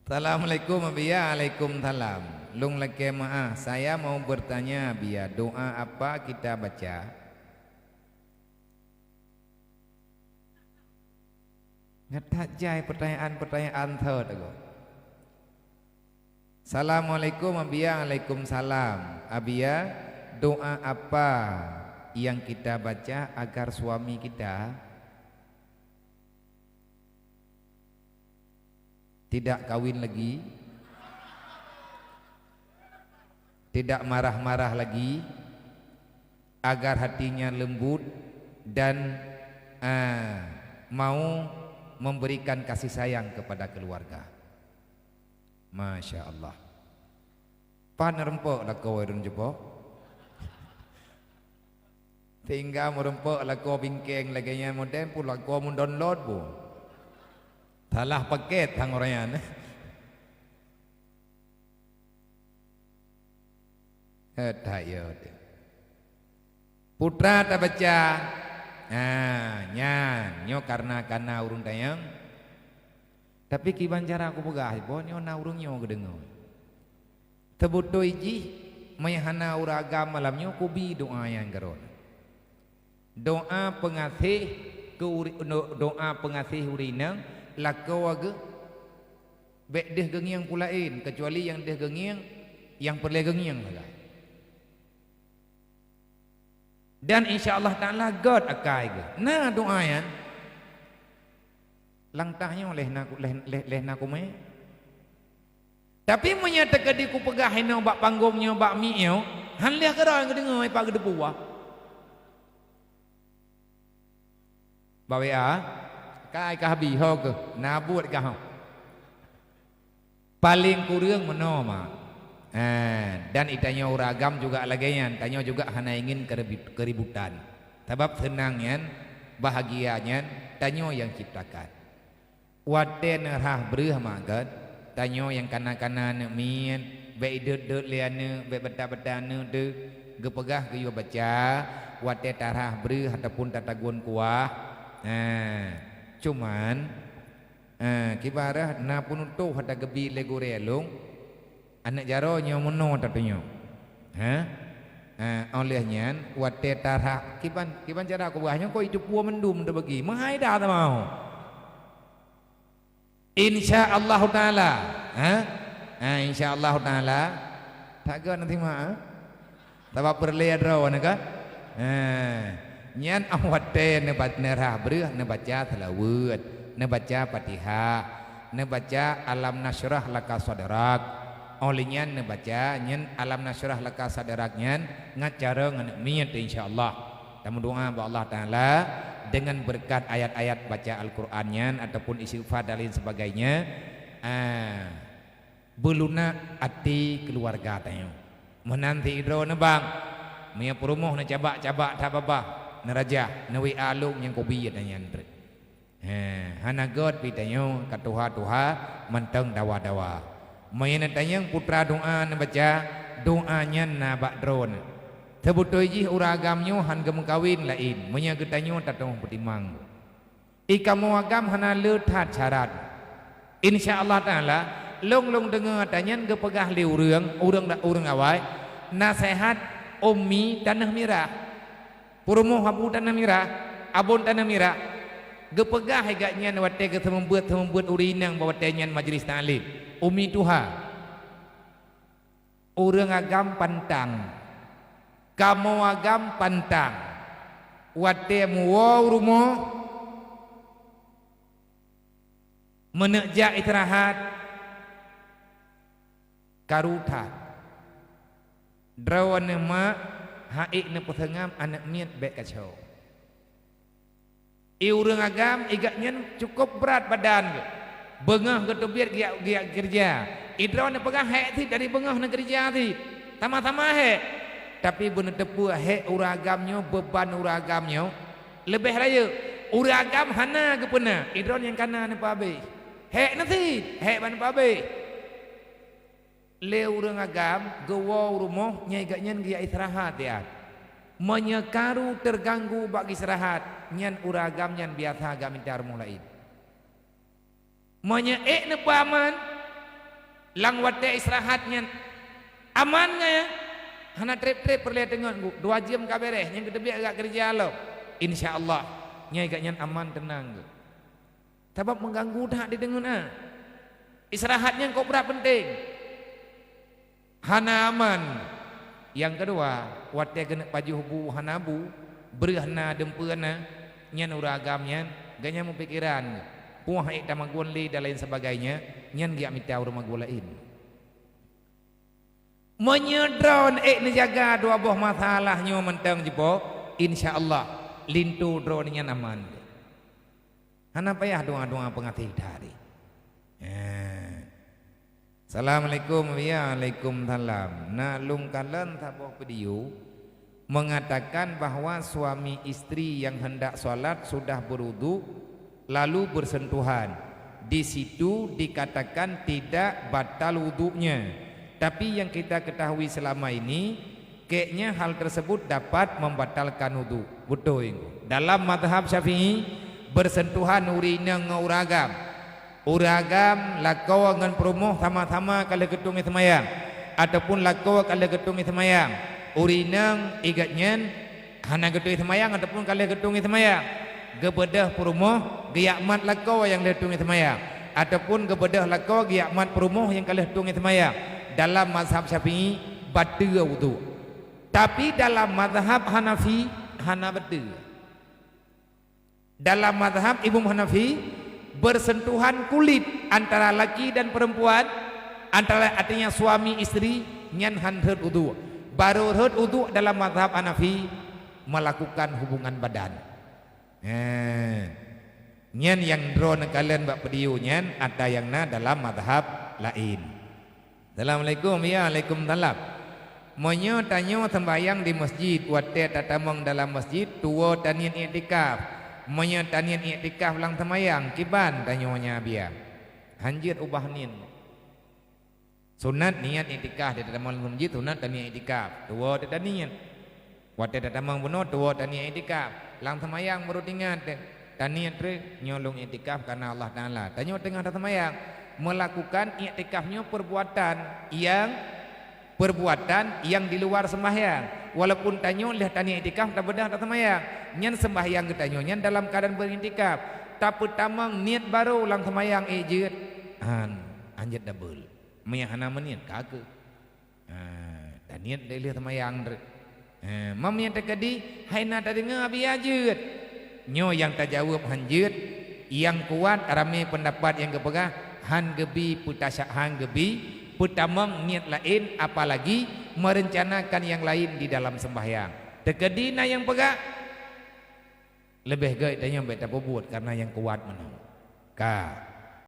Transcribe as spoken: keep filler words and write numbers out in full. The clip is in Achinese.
Assalamualaikum, Abiya. Waalaikumsalam. Lôn lakée meu'ah, saya mau bertanya, Abiya, doa apa kita baca? Nyan that jai peutanyaan-peutanyaan thot agoe. Assalamualaikum, Abiya. Waalaikumsalam. Abiya, doa apa yang kita baca agar suami kita tidak kawin lagi, tidak marah-marah lagi, agar hatinya lembut dan, eh, mau memberikan kasih sayang kepada keluarga. Masya Allah. Pan reumpok lakoe ureuëng jeupo. Sehingga meureumpok lakoe bingkeng lagée nyan model pun lakoe meudownload pun. Salah paket sang ureuëng nyan. Eh, that yo. Putra tabaca. Ha, nyan, nyoe karena kana ureuëng tanyong. Tapi kiban cara kupeugah, boh nyoe na ureuëng nyoe geudeungoe. Teubeutôi jih, meunyo hana ureuëng agam malam nyoe kubi doa nyang keudroe. Doa peungaséh keu uri-, do-, doa peungaséh ureuëng inong lakoe geuh, bék deuh geungieng peue laén, keucuali nyang deuh geungieng, nyang peureulée geungieng sagai. Dan insya Allah Taala gét akai geuh. Na doa nyan, lam tah nyoe lheueh na ku-, lheueh, lheueh, lheueh na kumé. Tapi meunyoe teukeudi kupeugah inoe bak panggong nyoe, bak mic nyoe, han lheueh keudroe geudeungoe, ipak geuteupeue. Bak W A, kai ka habéh ho keuh, na buet kah ho. Paleng kureueng meunoe mak. Eh, dan itanyoe ureuëng agam juga lagée nyan, tanyoe juga hana ingin keribu-, keributan. Sabab seunang nyan, bahagia nyan, tanyoe nyang ciptakan. Watée neurhah breueh mak gét, tanyoe nyang kana-kana aneuëk miet, bék ideuet-deuet lé aneuëk, bék beuta-beuta aneuëk teuh, geupeugah geuyue baca, watée tarhah breueh ataupun tatagun kuah. Nah, cuman, eh, kiban rhah na peunutoh ata geubi lé gurée lôn, aneuëk jaroe nyoe meunoe tatunyok. Ha? Eh, óh lheueh nyan, watée tarhah, kiban, kiban cara kupeugah nyoe, kok iteupeue mandum teubagi. Meuhai dah tamau. Insya Allahu Taala. Ha? Ha, insya Allahu Taala. That gét nanti mak, ha? Sabab peureulée droe nyoe kan? Ha. Nyan óh watée neuba-, neurhah breueh, neubaca seulaweuet, neubaca Fatihah, neubaca Alam Nasyrah Laka Sadrak. Óh lheueh nyan neubaca nyan Alam Nasyrah Laka Sadrak nyan ngat carông aneuëk miet, insya Allah. Tameudoa bak Allah Taala, dengan beureukat ayat-ayat baca Al-Quran nyan ataupun istighfar dan lain sebagainya, ah, beulunak até keuluwarga tanyoe. Meunan sidroe neubang, meunyoe peurumoh neucabak-cabak that babah, neurajah, neu-W A lôn nyang kubi nyan treuk. He, hana gét pih tanyoe ka tuha-tuha mantong dawa-dawa. Meunyoe neutanyong putra doa neubaca, doa nyan na bak droeneuh. Teubeutôi jih ureuëng agam nyoe han geumeukawen laén, meunyoe geutanyoe tatueng peutimang. I kamoe agam hana le that syarat. Insya Allah Taala, lôn-lôn deungoe ata nyan geupeugah lé ureuëng, ureuëng, ureuëng awai, naseuhat Ummi Taneuh Mirah. Peurumoh Abu Taneuh Mirah, Abon Taneuh Mirah, geupeugah lé gobnyan watée geuseumeubeuet-seumeubeuet ureuëng inong bak watée nyan majlis taklim, Ummi Tuha. Ureuëng agam pantang, kamoe agam pantang, watée meuwoe u rumoh, meuneuk jak istirahat, karu that. Droeneuh mak, han ék neupeuseungab aneuëk miet bék kaco. I ureuëng agam, i gobnyan cukôp brat badan geuh. Beungoh geuteubiet geujak, geujak keureuja. I droeneuh peugah hék cit dari beungoh neukeureuja cit. Sama-sama hék. Tapi beuneuteupeu hék ureuëng agam nyoe, beuban ureuëng agam nyoe leubeh rayeuk. Ureuëng agam hana geupeuna, i droeneuh nyang kana neupeuhabéh. Hék na cit, hék ban neupeuhabéh. Lé ureuëng agam geuwoe u rumoh, nyan i gobnyan geujak istirahat, ya. Meunyoe karu teurganggu bak istirahat, nyan ureuëng agam nyan biasa geumita rumoh laén. Meunyoe ék neupeuaman, Lam watée istirahat nyan aman ngai, hana treb-treb peureulée teungeut, dua jeuem ka beres, nyang keuteubiet agak keureuja lom. Insya Allah, nyan gobnyan aman teunang. Sabab meuganggu that di deungon a. Istirahat nyan kok brat penting. Hana aman. Nyang keudua, watée keuneuk pajoh bu hana bu, breueh na, dumpeue na, nyan ureuëng agam nyan, gobnyan meupikeran, puah ék tamagun lé dan lain sebagainya, nyan geujak mita ureuëng magun laén. Meunyoe droeneuh ék neujaga dua boh masalah nyoe mantong jipo, insya Allah linto droeneuh nyan aman. Hana payah doa-doa peungaséh tari. Eh. Assalamualaikum. Waalaikumsalam. Na lôn kalon saboh video mengatakan bahwa suami istri yang hendak salat sudah berwudu lalu bersentuhan. Di situ dikatakan tidak batal wudunya. Tapi yang kita ketahui selama ini, kayaknya hal tersebut dapat membatalkan wudu. Beutôi. Dalam mazhab Syafi'i, bersentuhan ureuëng inong ngon ureuëng agam. Ureuëng agam lakoe ngon peurumoh sama-sama ka lheueh geutueng seumayang, ataupun lakoe ka lheueh geutueng seumayang. Ureuëng inong igat nyan hana geutueng seumayang ataupun ka lheueh geutueng seumayang. Geubeudôh peurumoh geujak mat lakoe nyang lheueh tueng seumayang, ataupun geubeudôh lakoe geujak mat peurumoh nyang ka lheueh tueng seumayang. Dalam mazhab Syafi'i, bateue wudu. Tapi dalam mazhab Hanafi, hana bateue. Dalam mazhab Imam Hanafi, bersentuhan kulit antara laki dan perempuan, antara, artinya suami istri, nyan han rhot wudu. Baru rhot wudu dalam mazhab Hanafi, melakukan hubungan badan. Eh, nyan nyang droeneuh kalon bak video nyan ata nyang na dalam mazhab laén. Assalamualaikum. Ya, waalaikumsalam. Meunyoe tanyoe sembahyang di masjid, watée tatamong dalam masjid, tuwoe taniet iktikaf. Meunyoe taniet iktikaf lam sembahyang, kiban tanyoe nyan biya? Hanjeuet ubah niet. Sunat niet iktikaf di dalam masjid, sunat taniet iktikaf. Tuwoe taniet. Watée tatamong bunoe, tuwoe taniet iktikaf. Lam seumayang baru teuingat, taniet treuk, nyoe lôn iktikaf kareuna Allah Taala. Tanyoe teungoh taseumayang, melakukan iktikaf nyoe perbuatan yang, perbuatan yang di luar sembahyang. Walaupun tanyoe lheueh taniet iktikaf tabeudôh taseumayang, nyan sembahyang geutanyoe nyan dalam keadaan beriktikaf. Tapeutamong niet baru lam seumayang, ék jeuet? Han, hanjeuet dabel. Meunyo hana meuniet, ka keuh. Ha, taniet lé lheueh seumayang treuk. Ha, mam nyang teukeudi hai na tadeungoe, biya jeuet. Nyoe nyang tajaweueb han jeuet, nyang kuat ramé peundapat nyang geupeugah han geubi peutasya-, han geubi peutamong niet laén, apalagi merencanakan nyang laén di dalam seumbahyang. Teukeudi na nyang peugah, leubeh gét tanyoe bék tapeubuet kareuna nyang kuat meunoe. Ka.